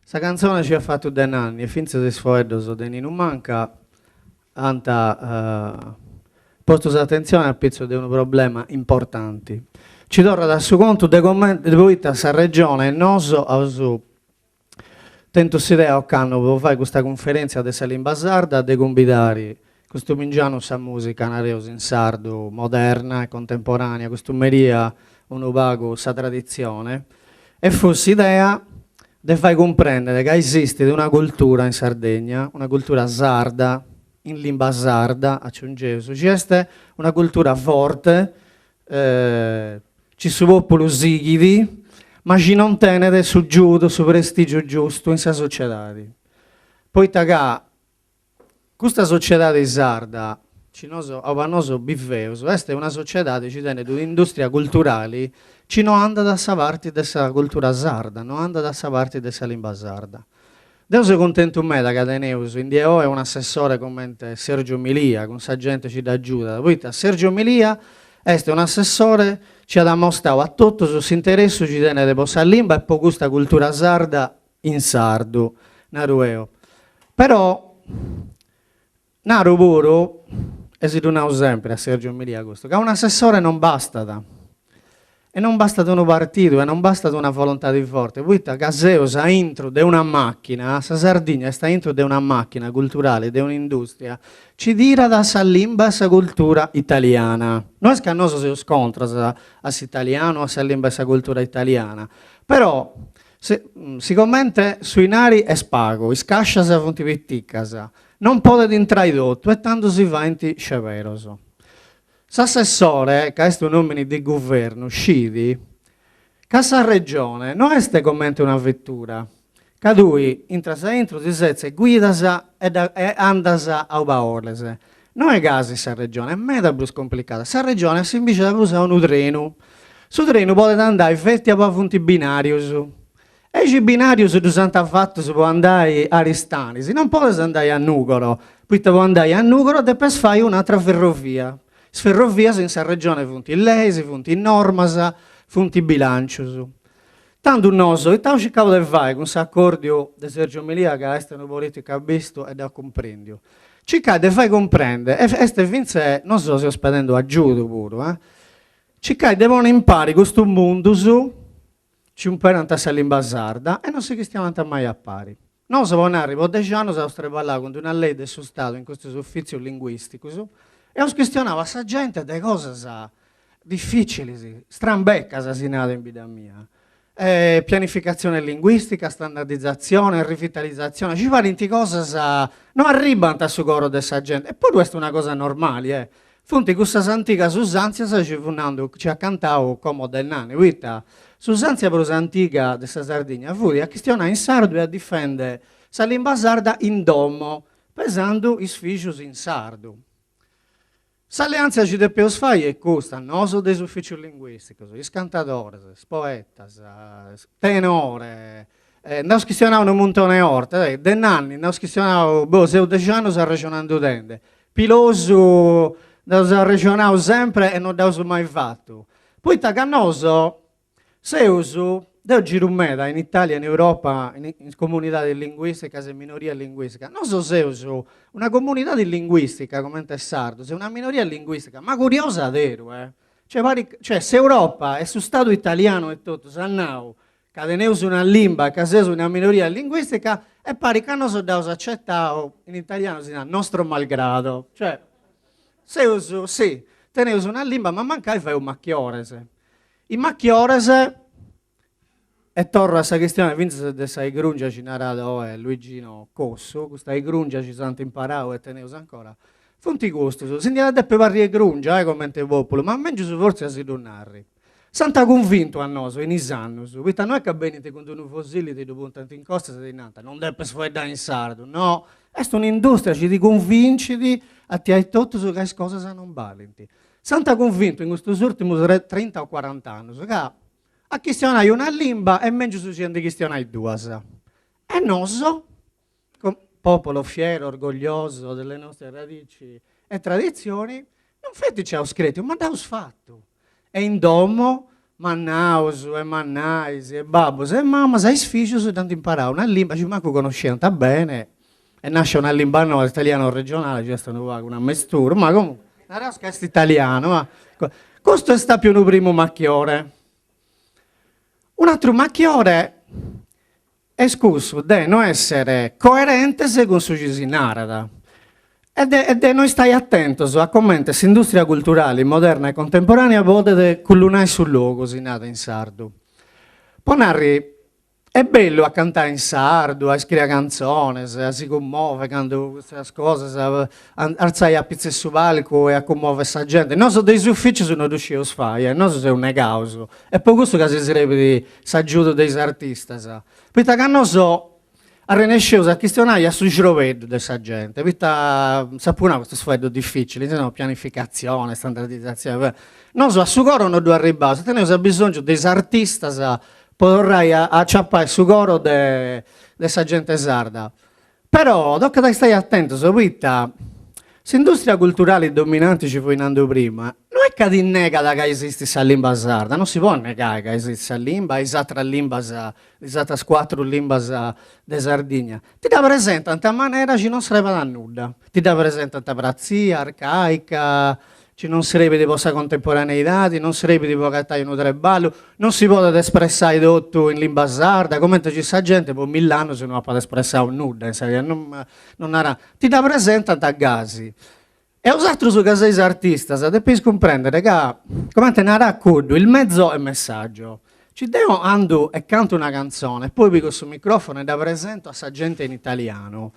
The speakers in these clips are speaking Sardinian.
Sa cantzone chi at fatu De Nanni e fintzas is foeddos de Ninu Manca ant postu s'atentzione a pitzu de unu problema importanti, chi torrat a su contu de comente de poita sa Regione e nosu aus tentu s'idea ocannu po fai custa cunferèntzia de sa limba sarda de cumbidari custu mengianu sa mùsica nareus in sardu moderna e contemporanea, custu meria unu pagu sa traditzione e fut s'idea de fai cumprèndere ca esistit una cultura in Sardegna, una cultura sarda, in limba sarda, aciungeus, chi est una cultura forte, chi su pòpulu sighit, ma chi non tenet su giudu, su prestìgiu giustu in sa sociedadi. Poita ca Custa sociedadi sarda, chi nosu, auba nosu biveus, est una sociedadi chi tenet un'industria culturali chi no andat a sa parti de sa cultura sarda, no andat a sa parti de sa limba sarda. Deu seu cuntentu meda ca teneus in die oe un'assessore comente Sergio Milia cun sa gente chi dd'agiudat, poita Sergio Milia est un'assessore chi at amostau a totus s'interessu chi tenet po sa limba e po custa cultura sarda in sardu, naru eo. Però naru puru, e si ddu nau sempri a Sergio Milia custu, ca un'assessore non bastat, e non bastat unu partidu e non bastat una volontadi forte, poita ca seus aintru de una machina, sa Sardigna est aintru de una machina culturali, de un'industria, chi tirat sa limba e sa cultura italiana. No est ca nosu seus contras a s'italianu, a sa limba e sa cultura italiana, però Sigomente su 'inari est pagu, is cascias funt piticas, non podet intrai totu e tando si faint sceberos. S'assessore, ca est un'omini de guvernu, scit ca sa Regione no est comente una vetura, ca tui intras aintru, ti setzis, guidas e andas auba 'oles. No est gasi sa Regione, est meda prus complicada. Sa Regione assimbìgiat prus a unu trenu. Su trenu podet andai feti auba funt binàrius. E is binàrius ddus ant fatus po andai a Aristanis, non podes andai a Nùgoro, poita po andai a Nùgoro depes fai un'atra ferrovia. Is ferrovias in sa Regione funt leis, funt normas, funt bilàncius. Tandu nosu ita aus circau de fai cun s'acòrdiu de Sergio Milia ca est unu politicu abistu e dd'at cumprèndiu? Circai de fai cumprendi, e est fintzas nosu seus pedendu agiudu puru, circai de ponni impari custus mundus chi umperant sa limba sarda e non si chistionant mai a pari. Nosu, po narri, po dexi annus aus traballau cun d'una lei de su Stadu in custus ufitzius linguisticus e aus chistionau a sa genti de cosas dificilis, strambecas si narat in bidda mia, pianificatzione linguistica, standardizatzione, rivitalizatzione, ci parint cosas, no arribant a su coro de sa genti, e puru est una cosa normali eh, Funt cussas antigas usàntzias chi fut nandu, chi at cantau como De Nanni, poita s'usàntzia prus antiga de sa Sardigna fut a chistionai in sardu e a difendi sa limba sarda in domo, pesandu is fìgius in sardu. S'alleàntzia chi depeus fai est custa, nosu de is ufìcius linguìsticos, is cantadores, is poetas, Tenore, nd'aus chistionau unu muntoni 'e 'ortas, De Nanni nd'aus chistionau, boh, seus dexi annus arrexonandudende, Pilosu nd'aus arrexonau sempre e non dd'aus mai fatu, poita ca nosu seus, deu giru meda in Italia, in Europa, in is comunidadis linguisticas e minorias linguisticas, nosu seus una comunidadi linguistica comente sardus, una minoria linguistica, ma curiosa aderu eh, cioè parit, cioè s'Europa e su stadu italianu etotu s'at nau ca teneus una limba e ca seus una minoria linguistica e parit ca nosu dd'aus acetau, in italianu si narat nostro malgrado, cioè seus, sì, teneus una limba ma mancai faeus machiores. I machiores, e torro a sa chistione fintzas de sa igrungia chi narat oe Luigino Cossu, custa igrungia chi s'ant imparau e teneus ancora, funt custus, si nd'iat a depi parri igrungia eh comente populu, ma mengius fortzis a si ddu narri. S'ant cunvintu a nosu in is annus, poita no est ca benint cun d'unu fosili ti ddu puntant in costas e ti nant non depes fueddai in sardu, no, est un'industria chi ti cunvincit a tie etotu ca is cosas non balint. S'ant cunvintu in custus urtimus trinta o cuarant'annus ca a chistionai una limba est mengius chi a ndi chistionai duas. E nosu, popolo fiero, orgoglioso delle nostre radici e tradizioni, non feti nci aus cretiu, ma dd'aus fatu. E in domo. Mannaus e mannais e babbus e mamas a is fìgius dd'ant imparau una limba chi mancu connosciant bene e nascit una limba noa, s'italianu regionale, chi est unu pagu un'ammesturu, ma comunque naraus ca est italianu, ma custu est stètiu unu primu machiore. Un'aturu machiore est cussu de no essere coerentes cun su chi si narat e de e de no istai atentos a comente s'industria culturali moderna e contemporanea podet cullunai su logu, si narat in sardu. Po narri, est bellu a cantai in sardu, a iscriri cantzones, a si cummover candu custas cosas, a artzai a pitzu 'e su palcu e a cummover sa genti. Nosu de is uficius no ddu scieus fai, e nosu seus negaus E po cussu ca si srebit s'agiudu de is artistas, poita ca nosu arrenesceus a chistionai a su xrobeddu de sa gente, poita s'apu nau custus fueddus dificilis, no, pianificatzione, standardizatzione, nosu a su coro no ddu arribbaus, teneus abisongiu de is artistas po torrai a aciapai su coro de de sa gente sarda. Però tocat a istai atentos poita s'industria culturali dominanti ci fui nandu prima no est ca ti negat ca esistit sa limba sarda, non si podit negai ca esistit sa limba e is ateras limbas, is ateras cuatru limbas de Sardigna, ti dda presentant a manera chi non srebat a nudda, ti dda presentant pratzia, arcaica, chi non srebit po sa contemporaneidadi, non srebit po agatai unu treballu, non si podet espressai totu in limba sarda, comente chi sa gente po mill'annus no apat espressau nudda in sa non non narat, ti dda presentant gasi. E 'osatrus ca seis artistas depeis cumprendere ca, comente narat cuddu, il mezzo è messaggio. Ci deo andu e cantu una cantzone e poi pigu su microfono e dda presento a sa gente in italianu,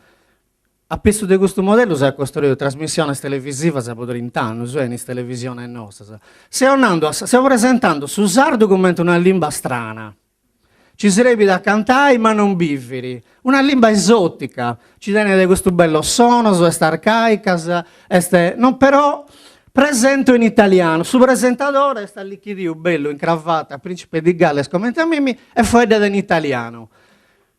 A pitzu de custu modellu s'at costruiu trasmissiones televisivas po trint'annus in is televisiones nostras. Seu nandu seu presentandu su sardu cumenti una limba strana, ci srebit a cantai ma non biviri, una limba esotica, ci tenet custus bellos sonos, est arcaica, est, non però presento in italianu, su presentadore est allichidiu bellu in cravata, principe di Galles comente a mimi e fueddat in italianu.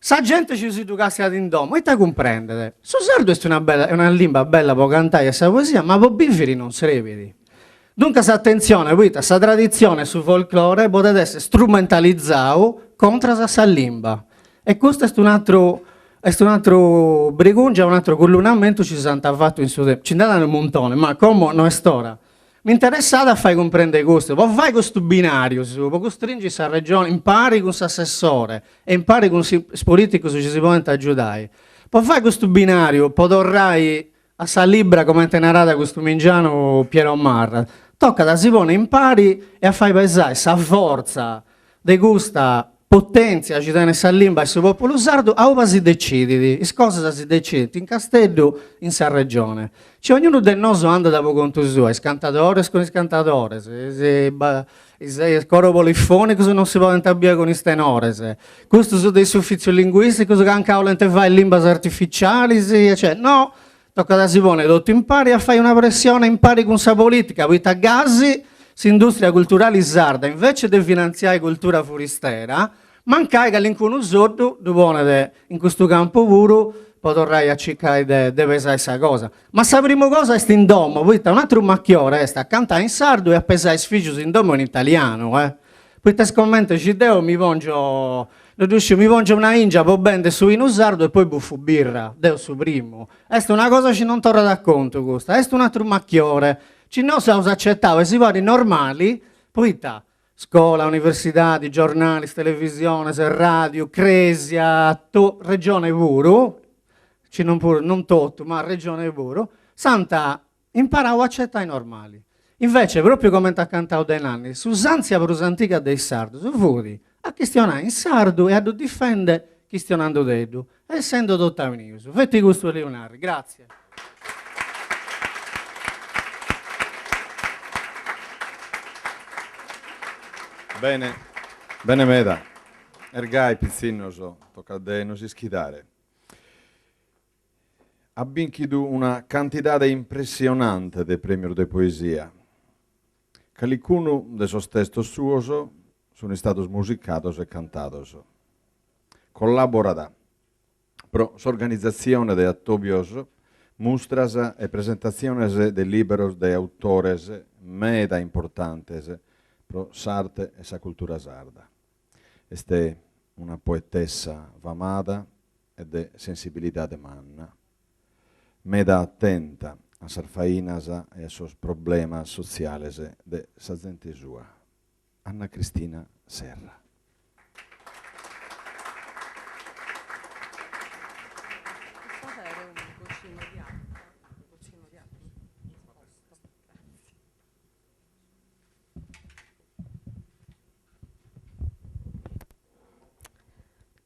Sa gente ci si ddu castiat in domo, ita cumprendet? Su sardu est una bella, una limba bella po cantai e sa poesia, ma po biviri non srebit. Duncas atentzione, poita sa traditzione e su folklore podet esser strumentalizau contras a sa limba. E custu est un'atru est un'atru brigungia, un'atru cullunamentu ci s'ant fatu in su tempus, ci nd'at unu muntone, ma como no est ora. M'interessat a fai cumprendi custu, po fai custu binarius, po custringi sa Regioni impari cun s'assessore e impari cun is politicus chi si podint agiudai, po fai custu binariu, po torrai a sa libra comente narat custu mengianu Piero Marras, tocat a si ponni impari e a fai pesai sa fortza de custa potèntzia chi tenet sa limba e su pòpulu sardu, a uba si decidit, is cosas si decidint in Casteddu, in sa Regione. Ci ognunu de nosu andat po contu sua, is cantadores cun is cantadores, is coros polifònicos non si podent biri cun is tenores, custus de is ufitzius linguìsticos ca nca 'olent fai limbas artificialis, eccetera. No, tocat a si ponni totu impari a fai una pressione impari cun sa politica, poita gasi s'industria culturali sarda invece de finantziai cultura furistera, mancai calincunu soddu ddu ponet in custu campu puru po torrai a circai de de pesai sa cosa. Ma sa primu cosa est in domo, poita un'aturu machiore est a cantai in sardu e a pesai is figius in domo in italianu, eh. Poita est comente si deo mi pongio, no ddu sciu, mi pongio una 'ingia po bendi su 'inu sardu e poi bufu birra, deo su primu. Est una cosa chi non torrat a contu custa, est un'aturu machiore, chi nosu aus acetau e si parit normali, poita scola, universidadi, giornalis, televisiones, radiu, cresia, to, regione puru, ci non puru, non totu, ma regione puru, s'ant imparau a acetai normali. Invece, propriu comente at cantau De Nanni, s'usantzia prus antiga de is sardus fut a chistionai in sardu e a ddu difendi chistionandudeddu, essendo totu aunius. Feti custu 'oliu narri. Gratzie. Bene, bene meda. Est gai, pitzinnos, tocat de nos ischidare. At bìnchidu una cantidade impressionante de prèmios de poesia. Calicunu de sos testos suos sunt istados musicados e cantados. Collàborat pro s'organizatzione de atòbios, mustras e presentatziones de lìberos de autores meda importantes. pro s'arte e sa cultura sarda. Est una poetessa famada e de sensibilidade manna, meda atenta a sas fainas e a sos problemas sotziales de sa zente sua. Anna Cristina Serra.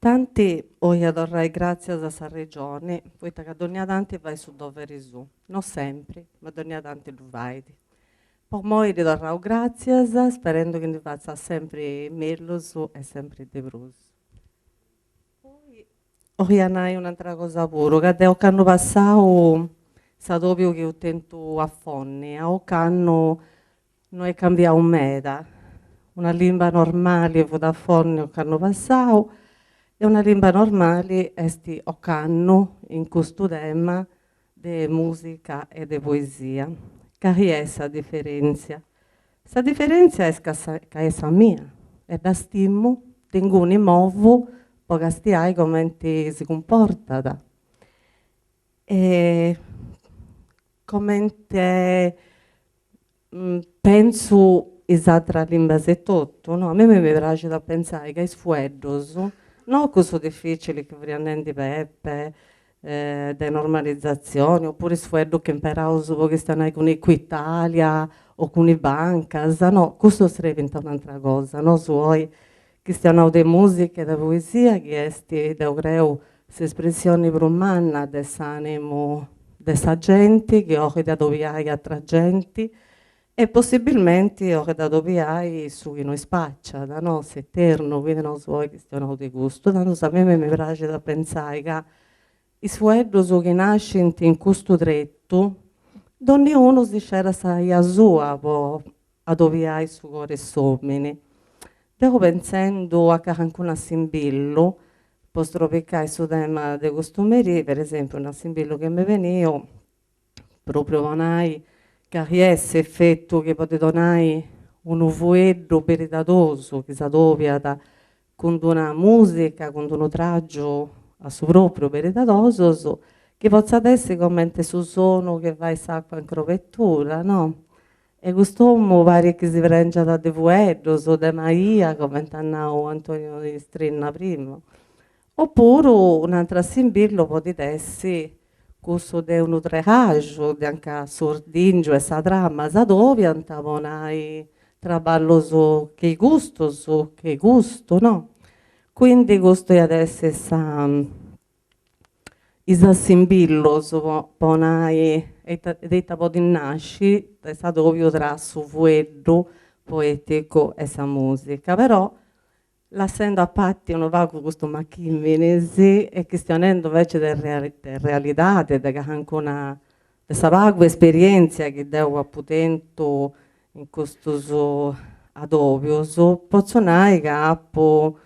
Tanti 'olia torrai gràtzias a sa Regioni, poita ca dònnia tanti fait su doveri suu, no sempri, ma dònnia tanti ddu fait. Po immoi ddi torraus gràtzias, sperendu chi ndi fatzat sempri mellus e sempri de prus. Poi 'olia nai un'atra cosa puru, ca de ocannu passau s'adobiu chi eus tentu a Fonni, a ocannu no est cambiau meda, una limba normali fut a Fonni ocannu passau e una limba normali est ocannu in custu tema de musica e de poesia. Cali est sa diferentzia? Sa diferentzia est ca sa ca est sa mia e dda stimu, de inguni movu po castiai comenti si cumportat E comente pentzu is atras limbas etotu, no, a mei mi praxit a pentzai ca is fueddus, no cussu dificili chi furiat nendi Peppe de normalizatzioni, opuru is fueddus chi imperaus po chistionai cun Equitalia o cun is bancas, no, cussus srebint a un'atra cosa, nosu oi chistionaus de musica e de poesia chi est, deu creu, s'espressioni prus manna de s'animu de sa genti chi 'olit adobiai atra genti e possibilmenti 'olit adobiai su chi no ispaciat, no, s'eternu, quindi nosu oi chistionaus de custu, tandus a mei mi praxit a pentzai ca is fueddus chi nascint in custu tretu, donniunu si scerat sa 'ia sua po adobiai su coru 'e s'omini. Deu pentzendu a calincunu assimbillu, po strobicai su tema de custu merì, per esempiu un'assimbillu chi m'est beniu, propriu po nai cali est s'efetu chi podit donai unu fueddu beridadosu chi s'adobiat cun d'una musica, cun d'unu tràgiu a su propriu beridadosus, chi potzat essi comente su sonu chi fait s'acua in crobetura, no? E cust'omu parit chi si prengiat de fueddus, de maia, comente at nau Antonio Strinna primu. Opuru un'atru assimbillu podit essi cussu de unu treaxu, de anca s'ordingiu e sa trama s'adobiant po nai traballus che custus, che custu, no? Quindi custu iat essi sa is assimbillus po nai de ita podit nasci de s'adobiu tra su fueddu poeticu e sa musica, però lassendu a parti unu pagu custus machiminis e chistionendu invece de de realidade, de calincuna de sa pagu esperientzia chi deu apu tentu in custus adobius, potzu nai ca apu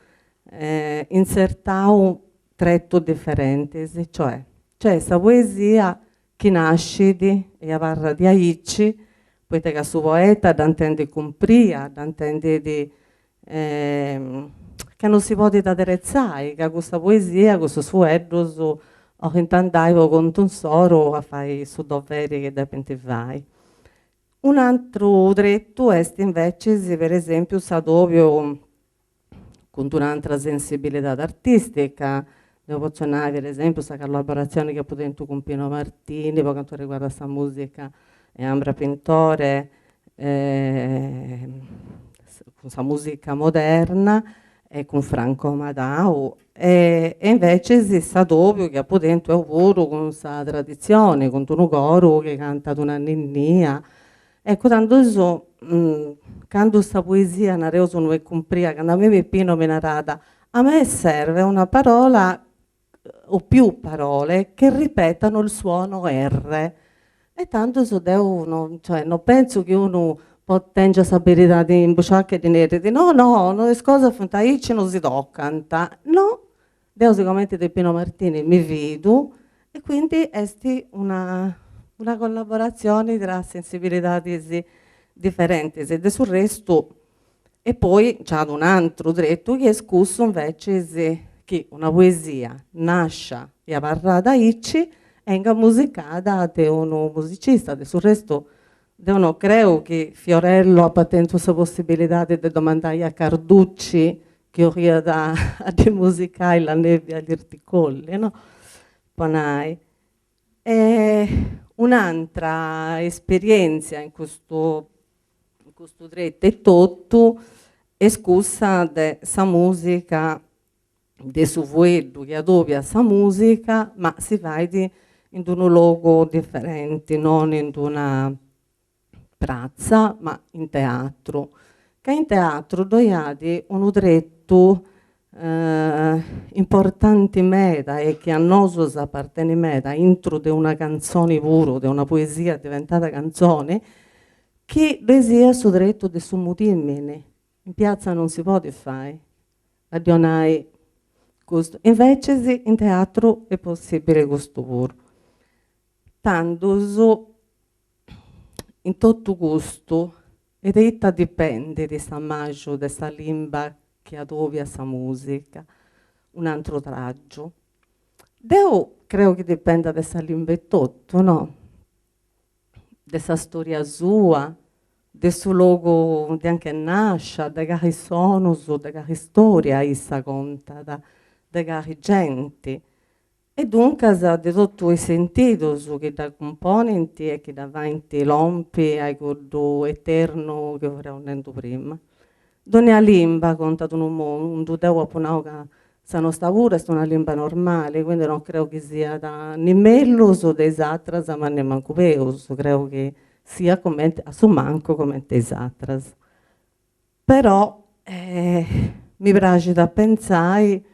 intzertau tretus diferentis, cioè, nc'est sa poesia chi nascit e abarrat diaici, poita ca su poeta dda intendit cumpria, dda intendit ca non si podit aderetzai, ca cussa poesia, cussus fueddus 'olint andai po contu insoru a fai su doveri chi depint fai. Un'atru tretu est invecis, per esempiu, s'adobiu cun d'un'atra sensibilidade artistica, deu potzu nai per esempiu sa collaboratzioni chi apu tentu cun Pino Martini po cantu riguardat sa musica e Ambra Pintore cun sa musica moderna e cun Franco Madau e invecis s'adobiu chi apu tentu 'eu puru cun sa traditzioni, cun d'unu coru chi cantat una ninnia Eccu, tandus, candu sa poesia, nareus, no est cumpria, candu a mei Pino mi narat, a me serve una parola o più parole che ripetano il suono erre, e tandus deu no, cioè, no pentzu chi unu tengiat sa beridadi in buciaca e ddi nerit, no no, is cosas funt aici, no si tocant, no, Deu sigomenti de Pino Martini mi fidu e quindi est una una collaboratzioni tra sensibilidadis diferentis e de su restu. E poi nc'at un'antru tretu chi est cussu invecis chi una poesia nascia e abarrat aici 'engat musicada de unu musicista, de su restu deu no creu chi Fiorello apat tentu sa possibilidadi de domandai a Carducci chi 'oliat a ddi musicai La nebbia agli irti colli, no, po nai. E un'antra esperientzia in custu in custu tretu etotu est cussa de sa musica de su fueddu chi adobiat sa musica ma si fait in d'unu logu diferenti, non in d'una pratza ma in teatru, ca in teatru ddoi at unu tretu importanti meda e chi a nosu s'apartenit meda intru de una cantzoni puru, de una poesia diventada cantzoni, chi ddoi siat su tretu de su mudimini, in piatza non si podit fai a ddi 'onai custu, invecis in teatru est possibili custu puru. Tandus in totu custu e de ita dipendit s'ammaju de sa limba chi adobiat sa musica? Un'antru tràgiu. Deu creu chi dipendat de sa limba etotu, no? De sa storia sua, de su logu de anche est nascia, de cali sonus, de cali storia issa contat, de cali genti. E duncas de totu is sentidus chi dda cumponint e chi dda faint lompi a cuddu eternu chi furiaus nendu prima. Dònnia limba contat unu mundu, deu apu nau ca sa nosta puru est una limba normali, quindi non creu chi siat ni mellus de is atras ma nemmancu peus, creu chi siat cumenti, a su mancu cumenti is atras. Però mi praxit a pentzai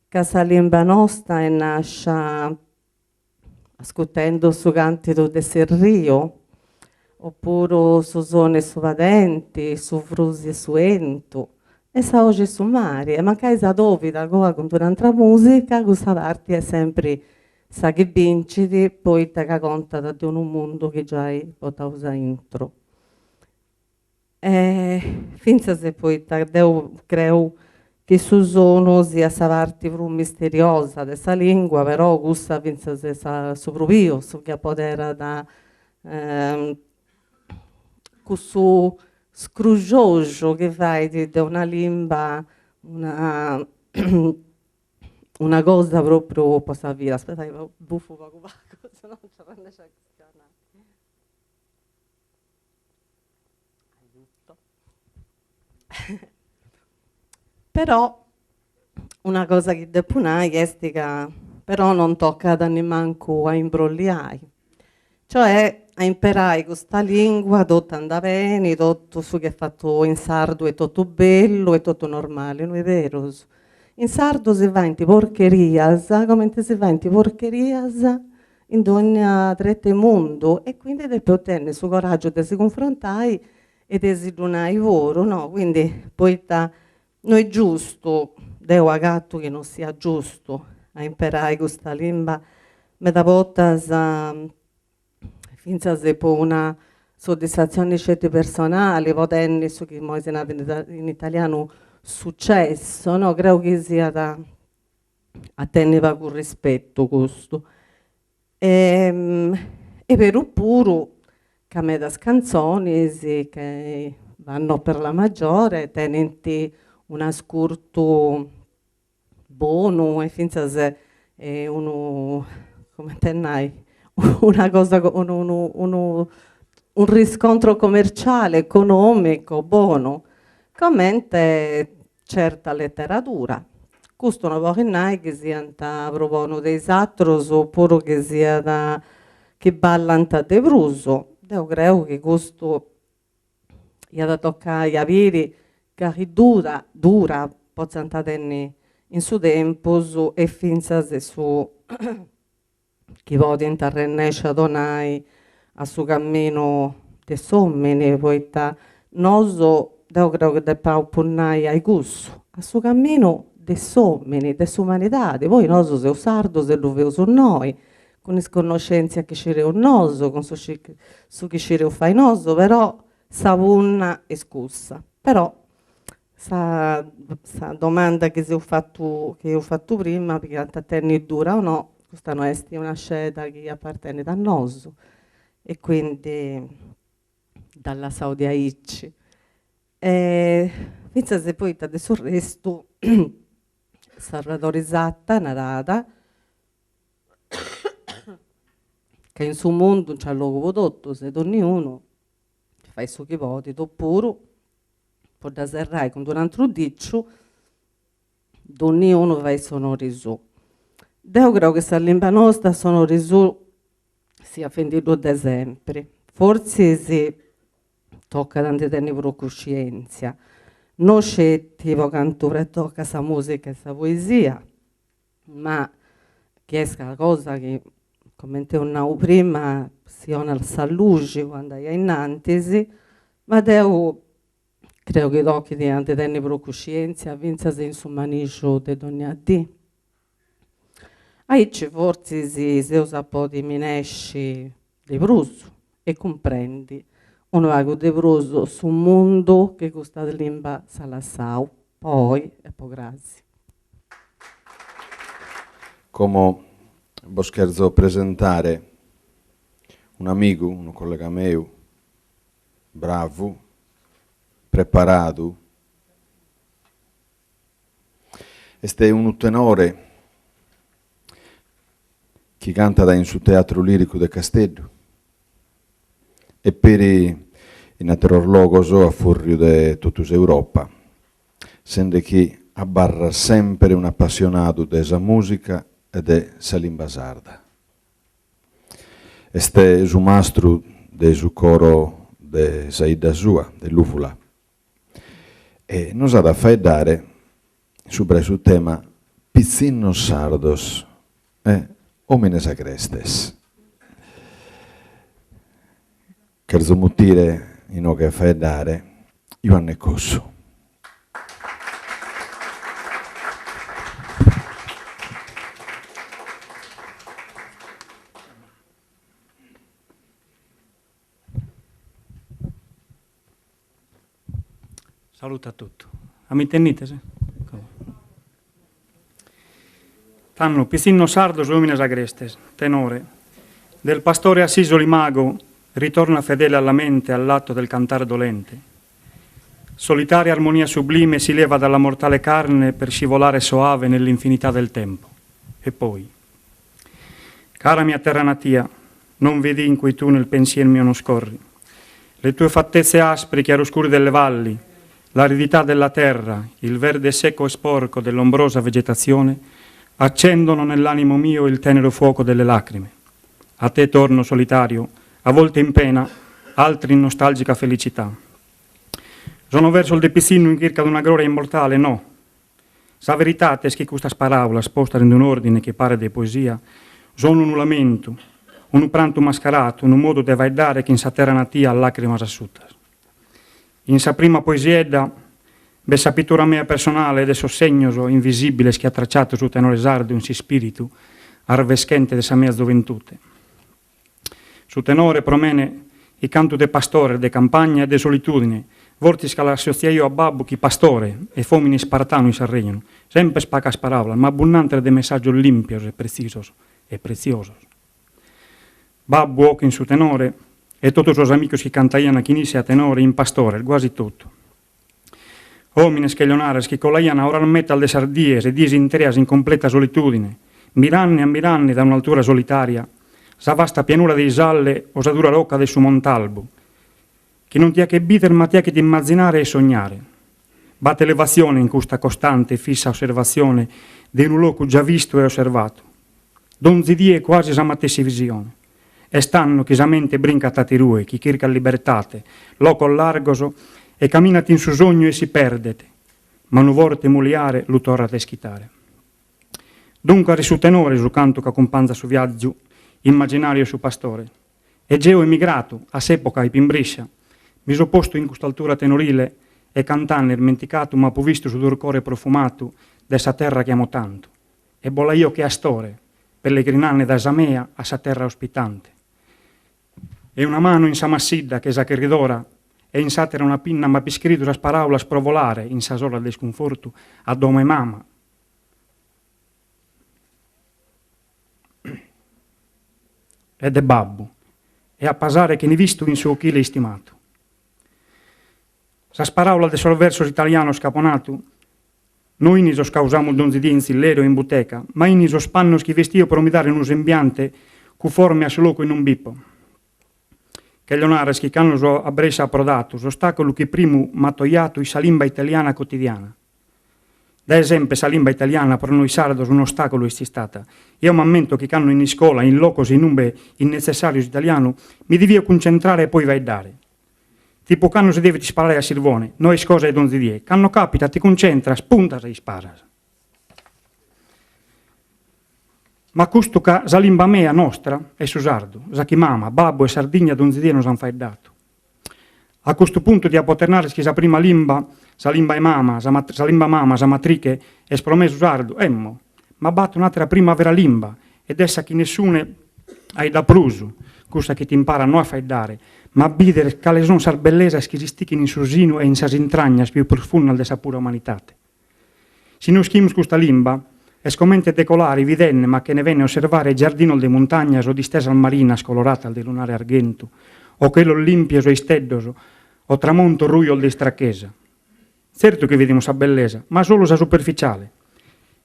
ca sa limba nosta est nàscia ascurtendu su càntidu de s'erriu, opuru su sonu 'e su padenti, su frusi 'e su 'entu e sa 'oxi 'e su mari, e mancai s'adobit agoa cun d'un'antra musica, cussa parti est sempri sa chi bincit, poita ca contat de unu mundu chi giai portaus aintru. E fintzas e poita deu creu chi su sonu siat sa parti prus misteriosa de sa lingua, però cussa fintzas est sa su prus biu, su chi apoderat cussu scruxoxu chi fait de una limba una una cosa propriu po sa vida. Aspetai bufu pagu pagu, sennò non nci arrennesciu a chistionai. Aiuto. Però una cosa chi depu nai est ca però non tocat nimancu a imbrolliai, cioè a imperai custa lingua totu andat beni, totu su chi est fatu in sardu est totu bellu e totu normali, no est berus. In sardu si faint porcherias comente si faint porcherias in dogna tretu 'e mundu e quindi depeus tenni su coraggiu de si cunfrontai e de si ddu nai puru, no, quindi poita no est giustu, deu agatu chi non siat giustu a imperai custa limba meda bortas fintzas po una soddisfatzioni sceti personali, po tenni su chi imoi si narat in italianu successo, no, creu chi siat a tenni pagu rispetu custu. Est beru puru ca medas cantzonis che vanno per la maggiore tenint un'ascurtu bonu e fintzas unu, comente nai, una cosa unu unu unu un riscontro commerciale, economico bonu, comente certa leteradura. Custu no bolit nai chi siant prus bonus de is atrus opuru chi siat chi ballant de prus. Deu creu chi custu iat a tocai a biri cali dura dura potzant tenni in su tempus e fintzas su chi podint arrennesci a donai a su camminu de s'omini, poita nosu, deu creu chi depaus punnai a cussu, a su camminu de s'omini, de s'umanidadi, poi nosu seus sardus e ddu feus innoi, cun is connoscentzias chi scireus nosu, cun su su chi scireus fai nosu, però sa punna est cussa, però. Sa sa domanda chi seu fatu chi eus fatu prima, chi ant a tenni dura o no, custa no est una sceda chi apartenit a nosu e quindi dda lassaus diaici. E fintzas e poita de su restu Sarvadori Satta narat ca in su mundu nc'at logu po totus e donniunu fait su chi podit, opuru, po dda serrai cun d'un'atru diciu, donniunu fait s'onori suu. Deu creu chi sa limba nosta s'onori suu siat fendiddu de sempri, fortzis tocat a ndi tenni prus cuscientzia, no sceti po cantu pertocat sa musica e sa poesia, ma chi est sa cosa chi, comente eus nau prima, si 'onat sa luxi po andai ainnantis, ma deu creu chi tochit a ndi tenni prus cuscientzia fintzas in su manixu de dònnia dì. Aici fortzis s'eus a podi minesci de prus e cumprendi unu pagu de prus su mundu chi custa limba s'at lassau po oi e po crasi. Como bos cherzo presentare un'amigu, unu collega meu, bravu, preparadu, est unu tenore chi cantat in su Teatru Lìricu de Casteddu e peri in àteros logos a fùrriu de totu s'Europa, sende chi abarrat semper un'apassionadu de sa mùsica e de sa limba sarda. Est su mastru de su coro de sa 'idda sua, de Lùvula, e nos at a faeddare subra su tema Pitzinnos sardos e òmines agrestes. Cherzo mutire inoghe a faeddare Juanne Cossu. Salutu a totu. A m'intendites? Tando, pitzinnos sardos e òmines agrestes, tenore. Del pastore assiso l'imago ritorna fedele alla mente all'atto del cantar dolente. Solitaria armonia sublime si leva dalla mortale carne per scivolare soave nell'infinità del tempo. E poi. Cara mia terra natia, non v'è dì in cui tu nel pensier mio non scorri. Le tue fattezze aspre, i chiaroscuri delle valli, l'aridità della terra, il verde secco e sporco dell'ombrosa vegetazione, accendono nell'animo mio il tenero fuoco delle lacrime. A te torno solitario, a volte in pena, altri in nostalgica felicità. Sono versos de pitzinnu in chirca d'una gloria immortale, no. Sa veridade est chi custas paràulas, postas in un'òrdine chi paret de poesia, sono unu lamentu, unu prantu mascaradu, unu modu de faeddare chin sa terra natia a làcrimas assutas. In sa prima poesiedda b'est sa pitura mea personale de sos segnos invisìbiles chi at traciadu su tenore sardu in s'ispìritu arveschente de sa mea zoventute. Su tenore, pro mene, it cantu de pastores, de campagna e de solitùdine, fortzis ca l'assotziaio a babbu chi pastore e fòmine ispartanu in s'arrejonu, semper pagas paràulas, ma abbundantes de messàgios lìmpios e pretzisos e pretziosos. Babbu o chin su tenore e totu sos amicos chi cantaian chin isse a tenore in pastores, guasi totu. Òmines che Lionares chi colaian oras metas de sas dies e dies intreas in completa solitùdine, miranne e ammiranne dae un'altura solitària sa vasta pianura de Isalle o sa dura roca de su Montalbu, chi non ti achet bider ma ti achet immazinare e sognare. B'at elevatzione in custa costante e fissa osservatzione de unu locu già vistu e osservatu. Donzi die quasi sa matessi visione. Est tando chi sa mente brincat aterue, chi chircat libertate, locos largos e caminat in su sognu e si perdet, ma unu forte muliare lu torrat a ischitare. Duncas est su tenore su cantu ch'acumpanzat su viàgiu immaginàriu 'e su pastore. E geo emigratu, a s'època ipo in Brescia, mi so postu in cust'altura tenorile e cantanne irmenticatu m'apo vistu su durcore profumatu de sa terra chi amo tantu. E bolaio che astore, pellegrinanne dae sa mea a sa terra ospitante. E una manu in sa massidda che sa cherridora. E in s'àtera una pinna m'ap'iscritu sas paràulas pro volare in sas oras de iscunfortu a domo 'e mama. E de babbu e a pasare chene vistu in su 'ochile istimatu. Sas paràulas de sos versos italianos ch'apo natu no 'ini sos ca usamus donzi die in tzilleri o in buteca, ma 'ini sos pannos chi vestio pro mi dare unu sembiante cunforme a su locu in umbe 'ipo. Cheglio narrer chi cando so a Brescia aprodatu, s'ostàculu chi primu m'at ojatu 'it sa limba italiana cotidiana. Dae sempre sa limba italiana pro nois sardos un'ostàculu est istata. Eo m'ammento chi cando in iscola, in locos in umbe 'it netzessàriu s'italianu, mi devio cuncentrare e poi faeddare. Tipu cando si devet isparare a sirvone, no est cosa 'e donzi die, cando capitat ti cuncentras, puntas e isparas. Ma custu ca sa limba mea nostra est su sardu, sa chi mama, babbu e Sardigna donzi die nos an faeddatu. A custu puntu dia poter narrer chi sa prima limba, sa limba 'e mama, sa sa limba mama, sa matriche, est pro me su sardu, emmo, ma b'at un'àtera prima vera limba, ed est sa chi nessune 'aeddat prus, cussa chi t'imparat no a faeddare, ma a bider cales sun sas bellesas chi s'istichin in su sinu e in sas intragnas pius profundas de sa pura umanitate. Si no ischimus custa limba, est comente de colare videnne ma chene bene osservare giardinos de muntagnas o distesas marinas coloratas de lunare arghentu, o chelos limpios e isteddos, o tramontos rujos de istrachesa. Tzertu chi vidimus sa bellesa, ma solu sa superficiale.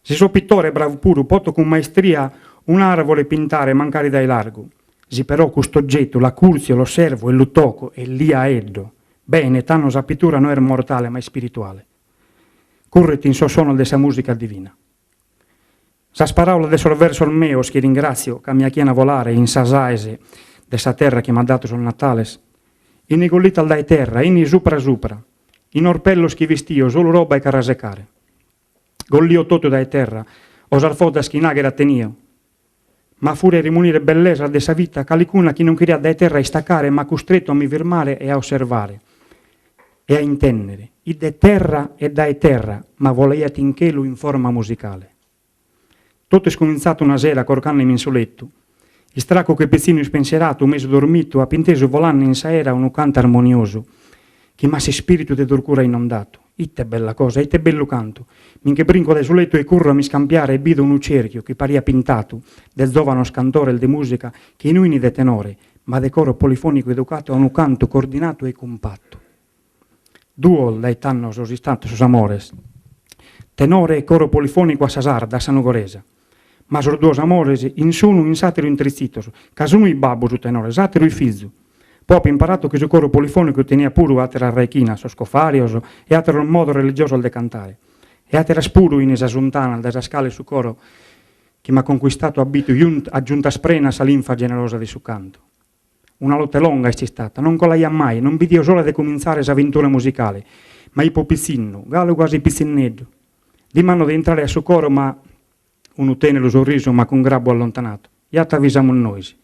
Si so pitore bravu puru poto cun maestria un'arvore pintare mancari dae largu. Si però cust'oggetu l'acùrtzio, l'osservo e lu toco e li 'aeddo bene, tando sa pitura no est mortale ma ispirituale. Curret in sos sonos de sa mùsica divina. Sas paràulas de sos versos meos chi ringràtzio ca mi 'achian volare in sas aes de sa terra chi m'at datu sos natales, 'ini gollitas dae terra, 'ini supra supra, in orpellos chi vestio solu roba 'e carrasecare. Gollio totu dae terra, o sas fozas chi in àghera tenio. Ma a furia 'e remunire bellesas de sa vita, calicuna chi non cheriat dae terra istacare m'at custretu a mi firmare e a osservare e a intèndere, 'it de terra e dae terra, ma volaiat in chelu in forma musicale. Totu est cumintzatu una sera corcàndemi in su letu. Istracu che pitzinnu ispensieratu, mesu dormitu, apo intesu volanne in s'aera unu cantu armoniosu chi m'at s'ispiritu de durcura inondatu. Ite bella cosa, ite bellu cantu! Mi nche brinco dae su letu e curro a m'iscampiare e bido unu cerchiu chi pariat pintatu de zovanos cantores de musica chi no 'ini de tenore, ma de coro polifonicu educatu a unu cantu coordinatu e cumpattu. Duos dae tando sos istatos sos amores, tenore e coro polifonicu a sa sarda, a sa nugoresa. Ma sos duos amores in s'unu in s'ateru intritzitos, ca s'unu 'it babbu su tenore, s'ateru 'it fizu. Poi apo imparatu chi su coru polifonicu teniat puru ateras raichinas, sos cofarios e ateros modos religiosos de cantare. E ateras puru 'ini sas untanas dae sas cales su coro chi m'at concuistatu at bitu a giuntas prenas sa linfa generosa de su cantu. Una lotte longa est istata, non colaiat mai, non bidio s'ora de cumintzare s'aventura musicale, ma 'ipo pitzinnu, galu quasi pitzinneddu. Dimando de intrare a su coro ma unu teneru sorrisu m'at cun grabbu allontanatu. Ja t'avisamus nois.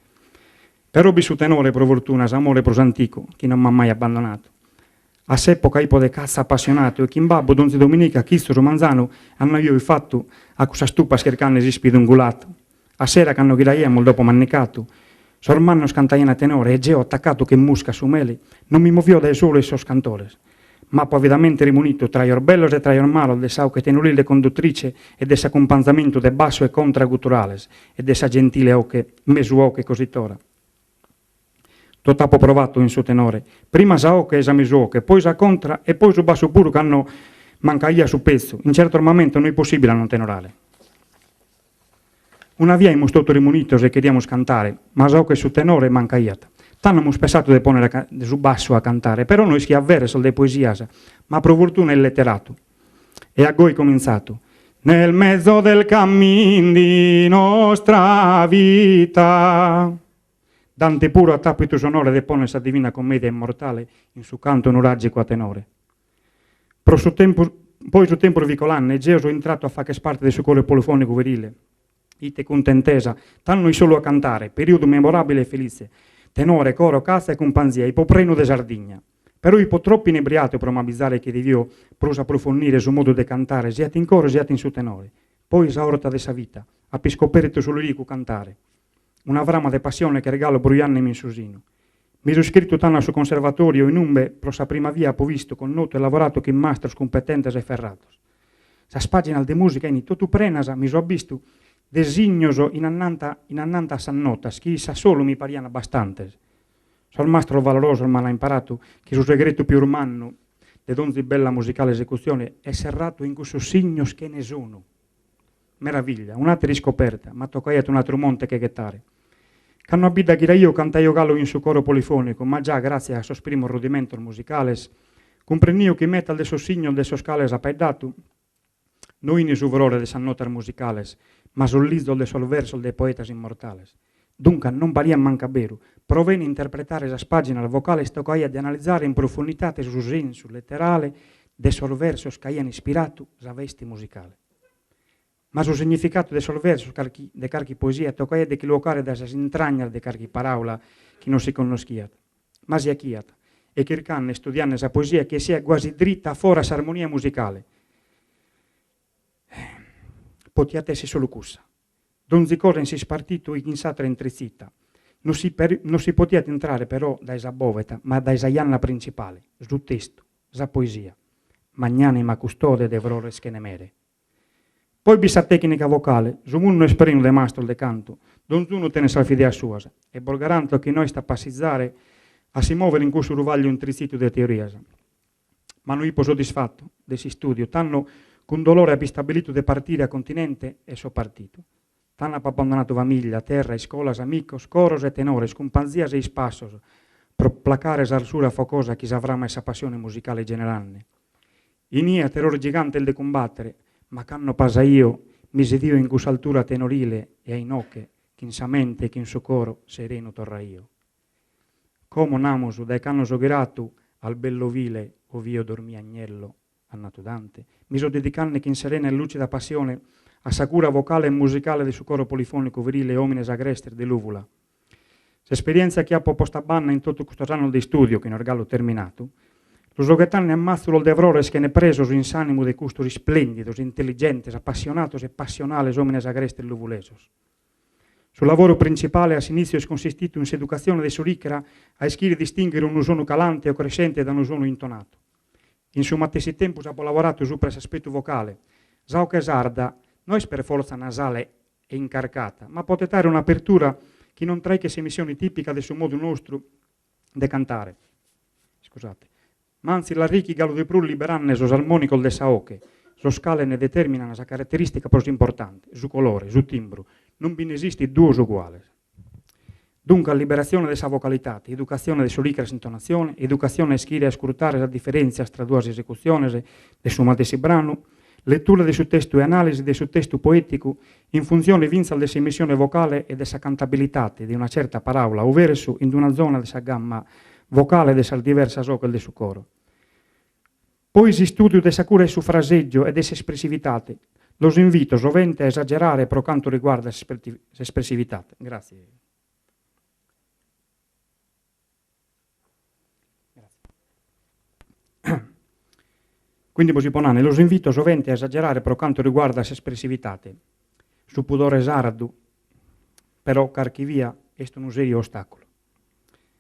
Però b'it su tenore pro fortuna, s'amore prus anticu, chi non m'at mai abbandonatu. A s'epoca 'ipo de catza appassionatu e chin babbu donzi dominica chitzo su manzanu andaio iffattu a cussas tupas chircande s'ispidu ingulatu. A sera cando ghiraiamus dopo mannicatu, sos mannos cantaian a tenore e jeo attaccatu che musca a su mele, non mi movio dae s'oru 'e sos cantores. M'apo avidamente remunitu trajos bellos e trajos malos de sa 'oche tenorile conduttrice e de s'acumpanzamentu de bassu e contra guturales e de sa gentile 'oche mesu 'oche cositora. Totu apo provatu in su tenore, prima sa 'oche e sa mesu 'oche, poi sa contra e poi su bassu puru cando mancaiat su petzu, in certos mamentos no 'it possibile a non tenorare. Una via 'imus totu remunitos e cheriamus cantare, ma sa 'oche 'e su tenore mancaiat. Tando amus pessatu de ponnere su bassu a cantare, però no ischiat versos de poesias, ma pro fortuna est letteratu. E at goi comintzatu, Nel mezzo del cammin di nostra vita. Dante puru at apitu s'onore de ponner sa Divina Commedia immortale in su cantu nuragicu a tenore. Pro su tempus, poi su tempus fit colanne e jeo so intratu a facher parte de su coro polifonicu virile. Ite cuntentesa, tando 'it solu a cantare, periodu memorabile e felitze. Tenore, coro, catza e cumpanzia, 'ipo prenu de Sardigna. Però 'ipo troppu inebriatu pro m'abizare chi devio prus aprofundire su modu de cantare siat in coro siat in su tenore. Poi sa 'orta de sa vita, apo iscopertu su liricu cantare. Una frama de passione ch'est galu brujannemi in su sinu. Mi so iscritu tando a su conservatoriu in umbe pro sa prima via apo vistu, connotu e lavoratu chin mastros cumpetentes e ferratos. Sas pàginas de mùsica 'ini totu prenas, mi so abbistu, de signos in annanta in annanta a sas notas chi issas solu mi parian bastantes. Sos mastros valorosos m'an imparatu chi su segretu pius mannu de donzi bella musicale esecutzione est serratu in cussos signos chene sonu. Meraviglia, un'àtera iscoperta, ma tocaiat un'àteru monte che ghetare. Cando a bidda ghiraio cantaio galu in su coro polifònicu, ma già gràtzias a sos primos rudimentos musicales, cumprennio chi metas de sos signos de sos cales apo faeddatu no 'ini su frore de sas notas musicales, ma sos lizos de sos versos de poetas immortales. Duncas non pariat mancu a beru, pro bene interpretare sas pàginas vocales tocaiat de analizare in profunditate su sensu leterale de sos versos chi aian ispiratu sa veste musicale. Ma su significatu de sos versos carchi de carchi poesia tocaiat de che lu 'ocare dae sas intragnas de carchi paràula chi non si connoschiat. Ma si 'achiat, e chircanne e istudianne sa poesia chi essiat guasi dritta a fora s'armonia musicale. Potiat esser solu cussa. Donzi cosa in s'ispartitu 'it chin s'àtera intritzita. No si no si potiat intrare però dae sa bòveta, ma dae sa janna printzipale, su testu, sa poesia. Magnànima custode de frores chene mere. Poi b'it sa tècnica vocale, su mundu est prenu de mastros de cantu, donzunu tenet sas fideas suas, e bos garanto chi no est a passizare a si mòvere in cussu ruvàgliu intritzitu de teorias. Ma no ipo soddisfatu de s'istùdiu, tando cun dolore apo istabilitu de partire a continente e so partitu. Tando apo abbandonatu famìllia, terra, iscolas, amicos, coros e tenores, cumpanzias e ispassos, pro placare s'arsura focosa chi sa frama 'e sa passione musicale generanne. Inie ateros gigantes de cumbatere, ma cando pasaio mi sedio in cuss'altura tenorile e a inoche, chin sa mente e chin su coro serenu torraio. Como namus dae cando so ghiratu al bell'ovile ov'io dormia agnello, at natu Dante, mi so dedicande chin serena e lucida passione a sa cura vocale e musicale de su coro polifonicu virile Omines Agrestes de Lùvula. S'esperièntzia chi apo postu a banda in totu custos annos de istùdiu, chi no est galu terminatu, lu so ghetande a màtzulos de frores chene presos in s'ànimu de custos isplèndidos, intelligentes, apassionatos e passionales òmines agrestes luvulesos. Su lavoru printzipale a s'inìtziu est consistitu in s'educatzione de s'oricra a ischire distìnghere unu sonu calante o crescente da unu sonu intonatu. In su matessi tempus apo lavoratu supra s'aspetu vocale. Sa 'oche sarda no est per fortza nasale e incarcata, ma potet àere un'apertura chi non traichet s'emissione tìpica de su modu nostru de cantare. Iscusate. Ma antzis l'arrichit galu de prus liberanne sos armònicos de sa 'oche, sos cales ne determinan sa caraterìstica prus importante, su colore, su timbru. Non bi n'esistit duos uguales. Duncas liberatzione de sa vocalitate, educatzione de s'oricra a s'intonatzione, educatzione a ischire ascurtare sas diferèntzias tra duas esecutziones de su matessi branu, letura de su testu e anàlisi de su testu poèticu in funtzione fintzas de s'emissione vocale e de sa cantabilitate de una certa paràula o versu in una zona de sa gamma vocale de sas diversas 'oches de su coro. Poi s'istùdiu de sa cura 'e su frasègiu e de s'espressivitate. Los invito sovente a esagerare pro cantu riguardat s'espressivitate. Gràtzie. Quindi bos ipo nande, los invito sovente a esagerare pro cantu riguardat s'espressivitate. Su pudore sardu, però, carchi via est unu seriu ostàculu.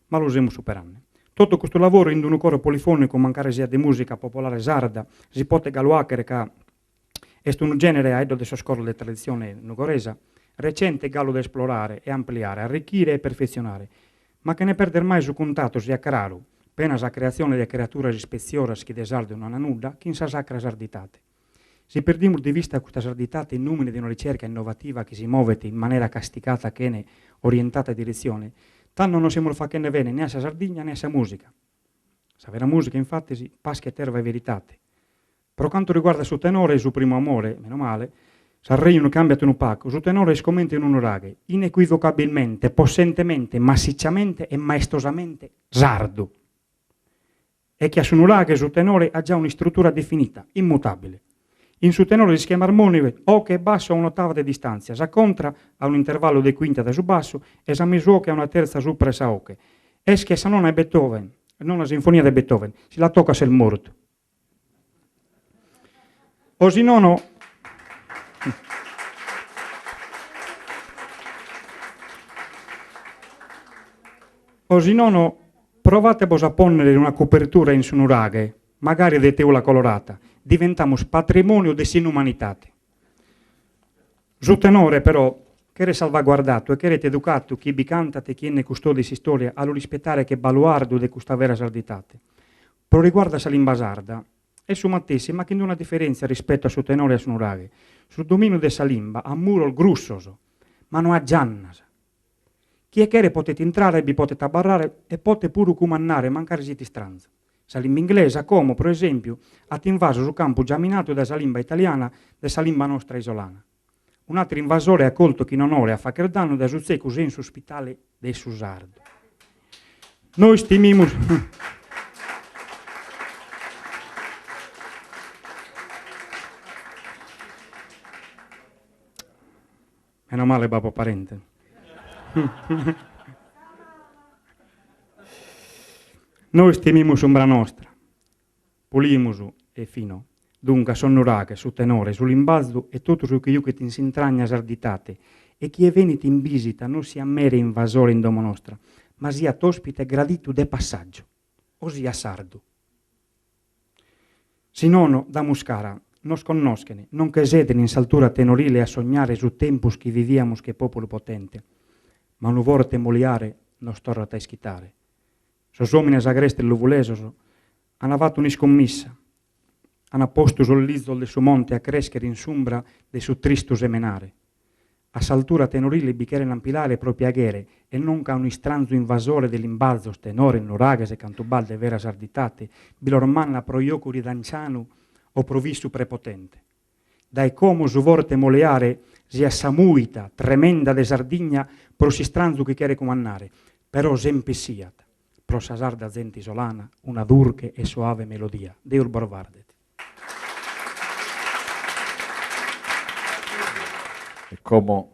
Ma lu semus superande. Totu custu lavoru in unu coro polifònicu, mancari siat de mùsica popolare sarda, si potet galu 'achere ca est unu gènere 'aeddo de sos coros de traditzione nugoresa, recente galu de esplorare e ampliare, arrichire e perfetzionare, ma chene perder mai su cuntatu, siat craru, pena sa creatzione de creaturas ispetziosas chi de sardu no an nudda, chin sa sacra sarditate. Si perdimus de vista custa sarditate in nùmene de una ricerca innovativa chi si movet in manera castigata chene orientata diretzione, tando non semus fachende bene ne a sa Sardigna ne a sa mùsica. Sa vera mùsica, infatis, paschet erva 'e veritate. Pro cantu riguardat su tenore, su primu amore, meno male, s'arrejonu càmbiat unu pacu, su tenore est comente unu nuraghe, inequivocabilmente, possentemente, massicciamente e maestosamente sardu. E che a su nuraghe su tenore at già un'istrutura definita, immutabile. In su tenore s'ischema armònicu est 'oche e bassu a un'otava de distàntzia, sa contra a un'intervallu de cuinta dae su bassu e sa mesu 'oche a una tertza supra 'e sa 'oche. Est che sa nona 'e Beethoven, nona sinfonia de Beethoven, si la tocas ses mortu. O si nono. O si nono. Provate-bos a pònnere una copertura in su nuraghe, magari de teula colorata, diventamus patrimòniu de s'inumanidade. Su tenore, però, cheret salvaguardatu e cheret educatu chie bi cantat e chie nde custodit s'istòria a lu rispetare che baluardu de custa vera sarditate. Pro riguardu a sa limba sarda, est su matessi ma chin d'una diferèntzia rispetu a su tenore e a su nuraghe, su domìniu de sa limba at muros grussos, ma no at giannas. Chie cheret potet intrare e bi potet abarrare e potet puru cumannare mancari siet istranzu. Sa limba inglesa, como, pro esèmpiu, at invasu su campu già minatu dae sa limba italiana de sa limba nostra isolana. Un'àteru invasore acoltu chin onore a fagher dannu dae su tzecu sensu ospitale de su sardu. Nois timimus. Meno male b'apo parente. Nois timimus s'umbra nostra. Pulimus, e fino. Duncas sos nuraghes, su tenore, su limbazu e totu su chi juchet in s'intragna sarditate e chie venit in bisita non siat mere invasore in domo nostra, ma siat ospite graditu de passàgiu, o siat sardu. Si nono, damus cara, nos connoschen, non che seden in s'altura tenorile a sognare su tempus chi viviamus che populu potente, ma unu forte moliare nos torrat a ischitare. Sos omines agrestes luvulesos an fatu un'iscommissa, an postu sos lizos de su monte a creschere in s'umbra de su tristu semenare. A s'altura tenorile bi cheren ampilare pro piaghere e non ca un'istranzu invasore de limbazos, tenores, nuraghes e cantu b'at de vera sarditate bi los mandat pro jocu ridancianu o pro vissu prepotente. Dae como su forte moliare siat sa muita tremenda de Sardigna pro s'istranzu chi cheret cumandare, però semper siat, pro sa sarda zente isolana, una durche e soave melodia. Deus bos vardet. E como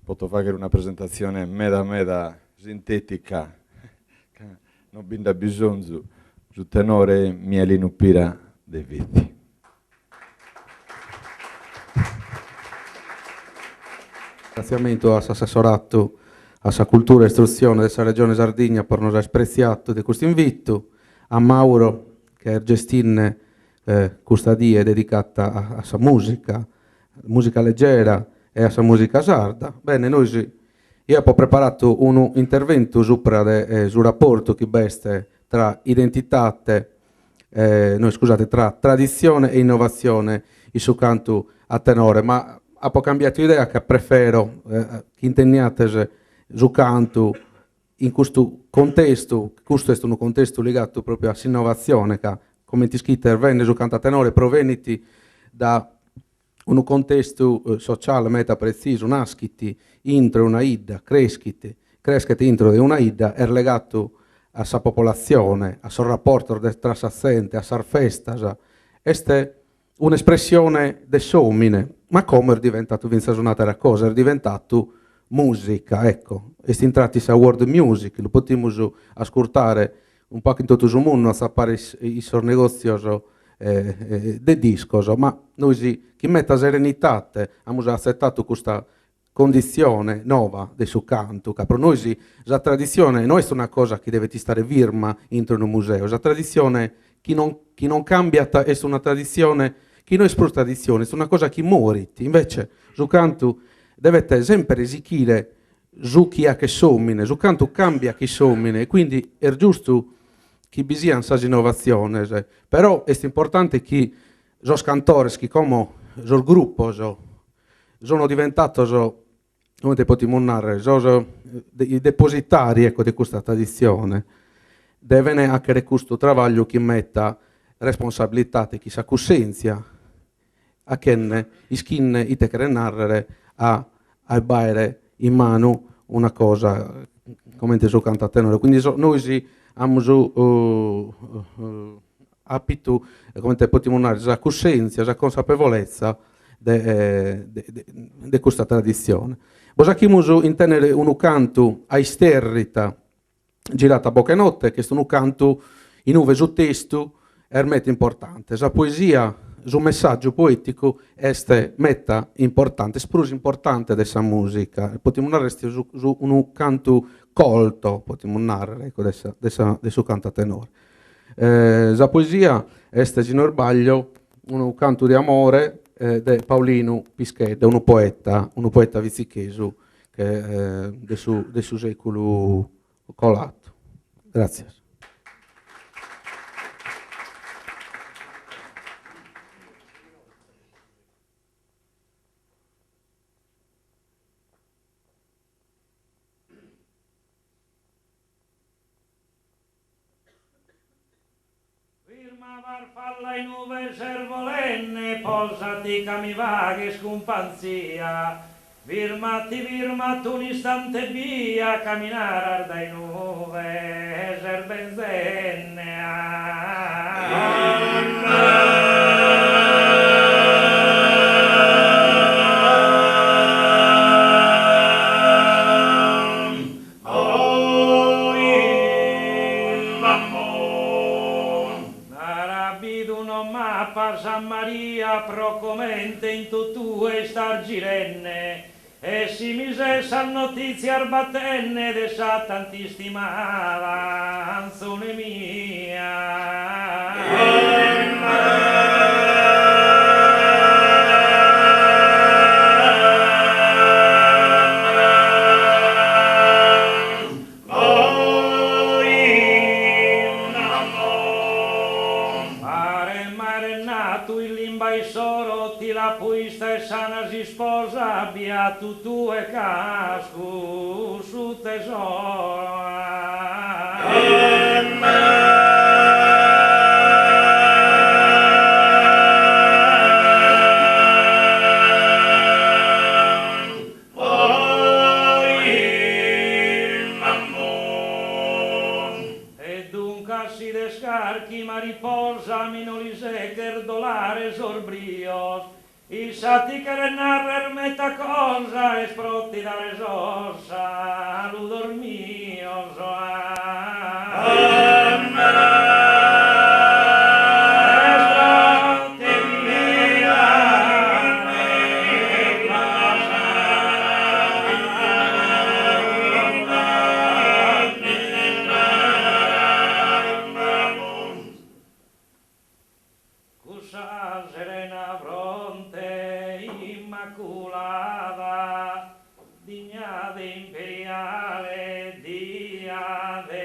poto fagher una presentatzione meda meda sintetica, ca non bi nd'at bisonzu, su tenore Mialinu Pira de Vithi. Ringratziamentu a s'assessoratu a sa Cultura e Istrutzione de sa Regione Sardigna pro nos aer pretziatu de custu invitu, a Mauro chi est gestinde custa die dedicata a sa musica, musica leggera e a sa musica sarda. Bene, nois, eo apo preparatu unu interventu supra de su raportu chi b'est tra identitate no iscusate, tra traditzione e innovatzione in su cantu a tenore, ma apo cambiatu idea ca prefero chi intendiates su cantu in custu contestu, custu est unu contestu ligatu propriu a s'innovatzione ca comente ischites bene su cantu a tenore provenit da unu contestu sociale meda pretzisu, naschit intro una 'idda, creschit, creschet intro de una 'idda, est legatu a sa popolatzione, a sos raportos de tra sa zente, a sas festas, est un'espressione de s'omine, ma como est diventatu fintzas un'atera cosa, est diventatu musica, ecco, est intratu in sa world music, lu potimus ascurtare un pagu in totu su mundu atzapare in sos negotzios de discos, ma nois chin meta serenitate amus atzetatu custa conditzione nova de su cantu, ca pro nois sa traditzione no est una cosa chi devet istare firma intro unu museu, sa traditzione chi non chi non cambiat est una traditzione chi no est prus traditzione, est una cosa chi morit, invece su cantu devet semper sichire su chi achet s'omine, su cantu cambiat chin s'omine e quindi est giustu chi bi sian sas innovatziones, però est importante chi sos cantores chi como sos grupos sono diventados, comente potimus narrer, sos i depositari ecco de custa traditzione, deven achere custu trabagliu chin meta responsabilitate, chin sa cussentzia achende, ischinde ite cheret narrer a a b'aere in manu una cosa comente su cantu a tenore. Quindi nois amus apitu, comente potimus narrer, sa cussenzia, sa consapevolezza de de custa traditzione. Bos achimus intendere unu cantu a isterrita girata a boche 'e notte, chi est unu cantu in ue su testu est meta importante, sa poesia, su messàgiu poèticu est meta importante, est prus importante de sa mùsica, potimus narrer est su unu cantu. colto, podimus narrer, ecco, de sa de sa de su cantu a tenore. Sa poesia est, si no isbaglio, unu cantu de amore de Paulinu Pischedda, unu poeta, unu poeta vitzichesu de su de su seculu coladu. Gratzias. Firma farfalla in ube ses bolende, posati ca mi faghes cumpanzia, firmati firmati un'istante ebbia ca mi naras dae inube ses benzende. Nara bidu no m'apas a Maria pro comente in totue istas girende e si mi ses sas notitzias batende de sa tant'istimada anzone mia. Paret m'aeren natu in limba issoro ti l'apo ista e sana s'isposa biatu tue ch'as cussu tesoro. E duncas si ides carchi mariposa mi no li seghes dolare sos brios, issa ti cheret narrer meta cosa est pro ti dare sos saludos mios. Cussa serena fronte immaculada, digna de imperiale diadema.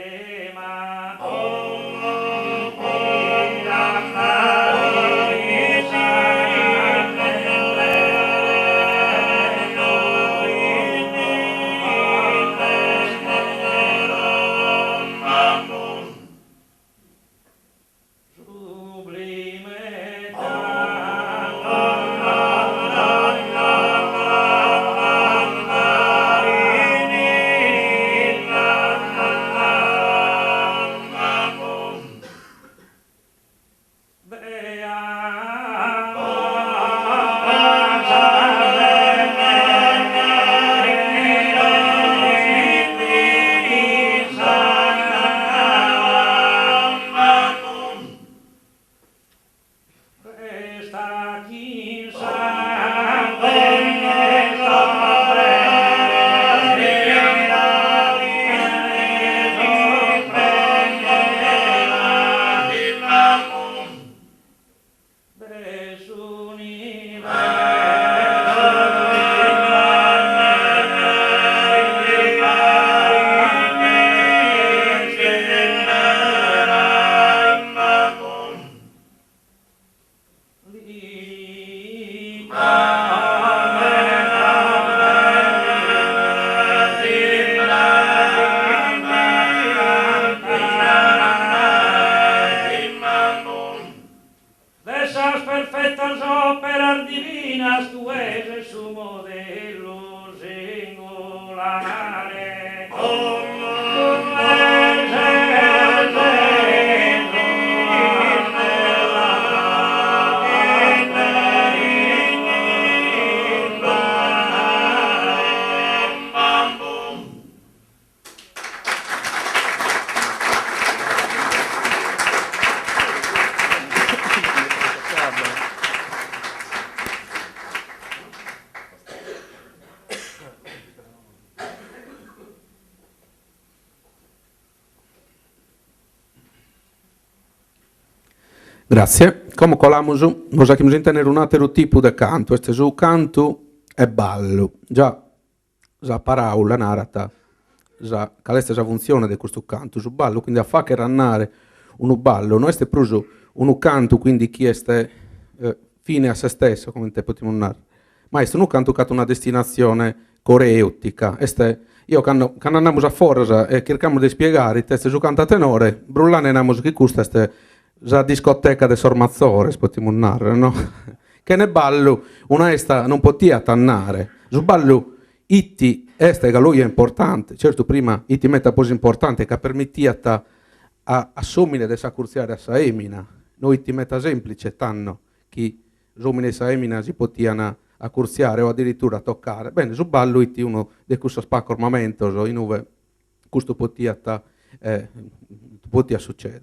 De sas perfettas operas divinas tue ses su modellu singulare. Grazie. Como colamus, bos achimus intender un'ateru tipu de cantu, est su cantu 'e ballu. Già sa paraula narat sa cale est sa funtzione de custu cantu, su ballu, quindi a fagher andare unu ballu no est prus unu cantu quindi chi est fine a se stesso, comente potimus narrer, ma est unu cantu chi at una destinatzione coreutica, est, eo cando cando andamus a foras e chircamus de ispiegare ite est su cantu a tenore, brullande namus chi custa est sa discoteca de sos matzores, potimus narrer, no? Chene ballu una 'esta non potiat andare, su ballu iti est galu oje importante, certu prima iti meta prus importante ca permitiat a a s'omine de s'acurtziare a sa emina, no iti meta semplice tando chi s'omine e sa emina si potian acurtziare o adiritura tocare, bene su ballu iti unu de cussos pacos mamentos in ue custu potiat potiat suceder.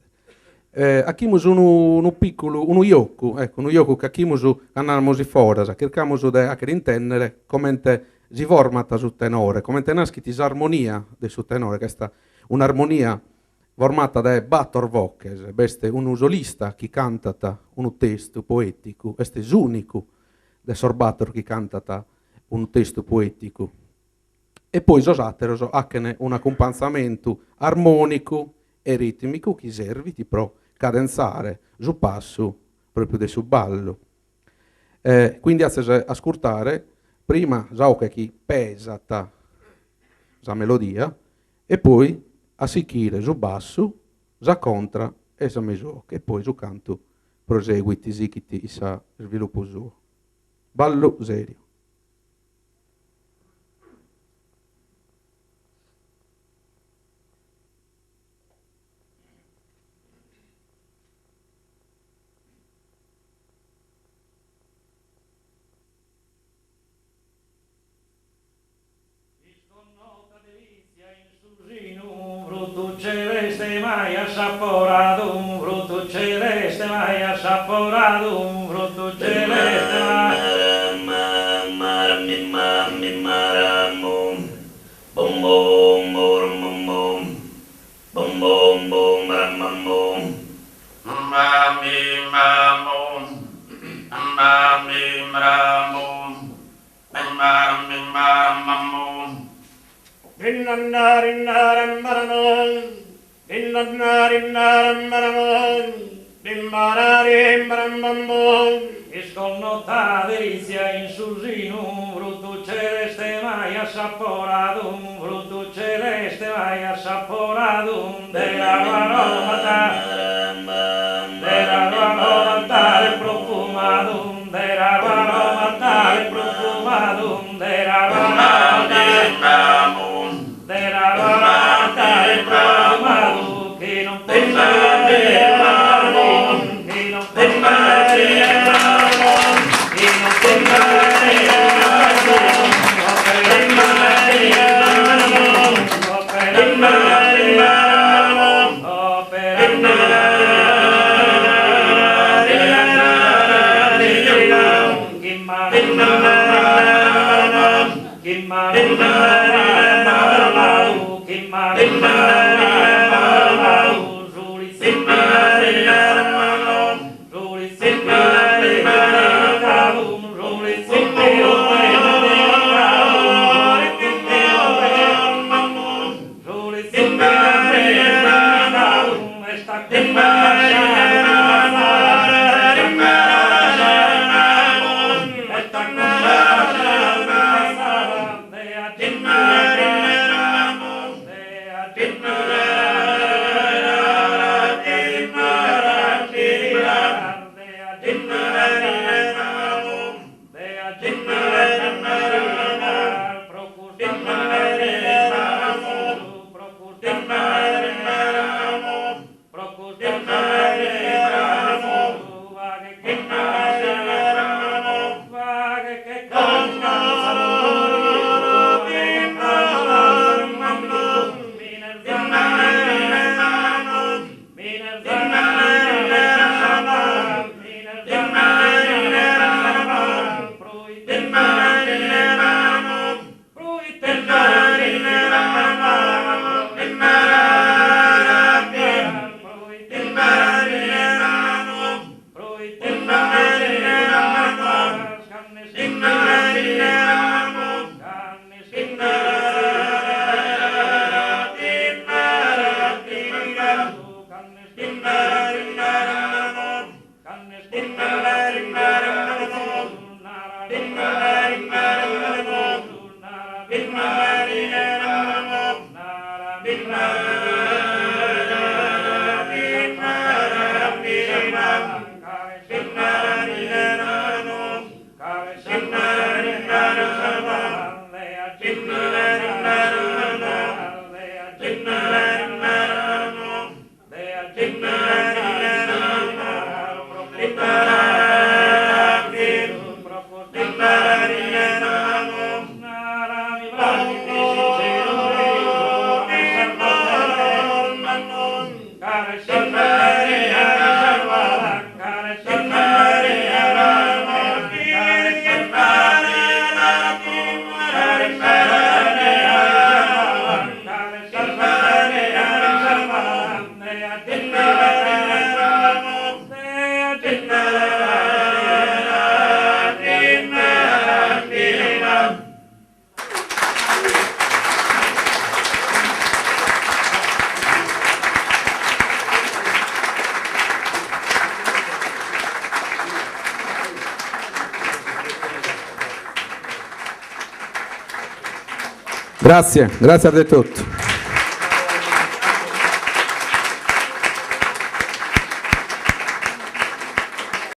Achimus unu unu picculu unu jocu, ecco, unu jocu chi achimus cando andamus foras, chircamus de achere intendere comente si format su tenore, comente naschit s'armonia de su tenore, ca est un'armonia formata dae bator voches, b'est unu solista chi cantat unu testu poeticu, est s'unicu de sos bator chi cantat unu testu poeticu, e poi sos ateros achen un'acumpanzamentu armonicu e ritmicu chi servit pro cadentzare su passu propriu de su ballu. Quindi atzes ascurtare prima sa 'oche chi pesat sa melodia e poi a sichire su bassu, sa contra e sa mesu 'oche e poi su cantu proseguit, sichit in s'isviluppu suo. Ballu seriu. Isconnota delizia in su sinu, fruttu celeste mai assaporadu, fruttu celeste mai assaporadu, fruttu celeste mai. Isconnota delizia in su sinu, fruttu celeste mai assaporadu, fruttu celeste mai assaporadu, de raru aroma de raru aroma tale profumadu, de raru aroma tale profumadu, de raru aroma de raru aroma tale profumadu, chi non posso chi non posso chi non Grazie, grazie de totu.